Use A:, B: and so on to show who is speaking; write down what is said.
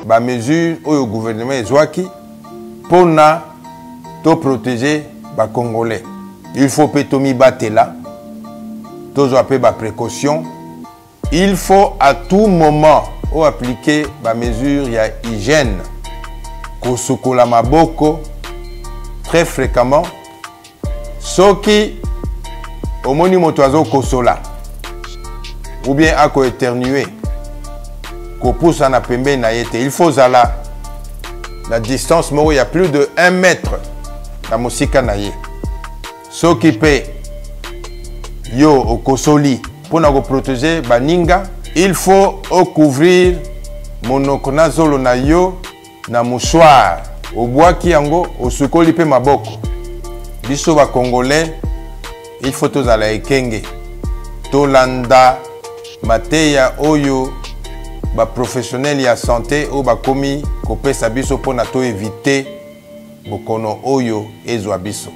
A: Ba mesures oyo gouvernement ezwaki pona to protéger ba Congolais. Il faut pe tomibatela, tozwa pe ba précautions. Il faut à tout moment o appliquer ba mesures ya hygiène, kosukola maboko très fréquemment. Soki omoni moto azokosola ou bien ako éternuer, kopusana pembeni na ye te. Il faut ozala na distance moko ya plus de 1 mètre na mosika na ye. Soki pe yo okosoli mpo na koprotege baninga, il faut ocouvrir monoko na zolo na yo na mouchoir, obwaki yango, osukoli pe maboko. Biso ba Congolais, il faut tozala ekenge, tolanda mateya oyo ba professionnels ya sante oyo bakomi kopesa biso mpo na to eviter bokono oyo ezwa biso.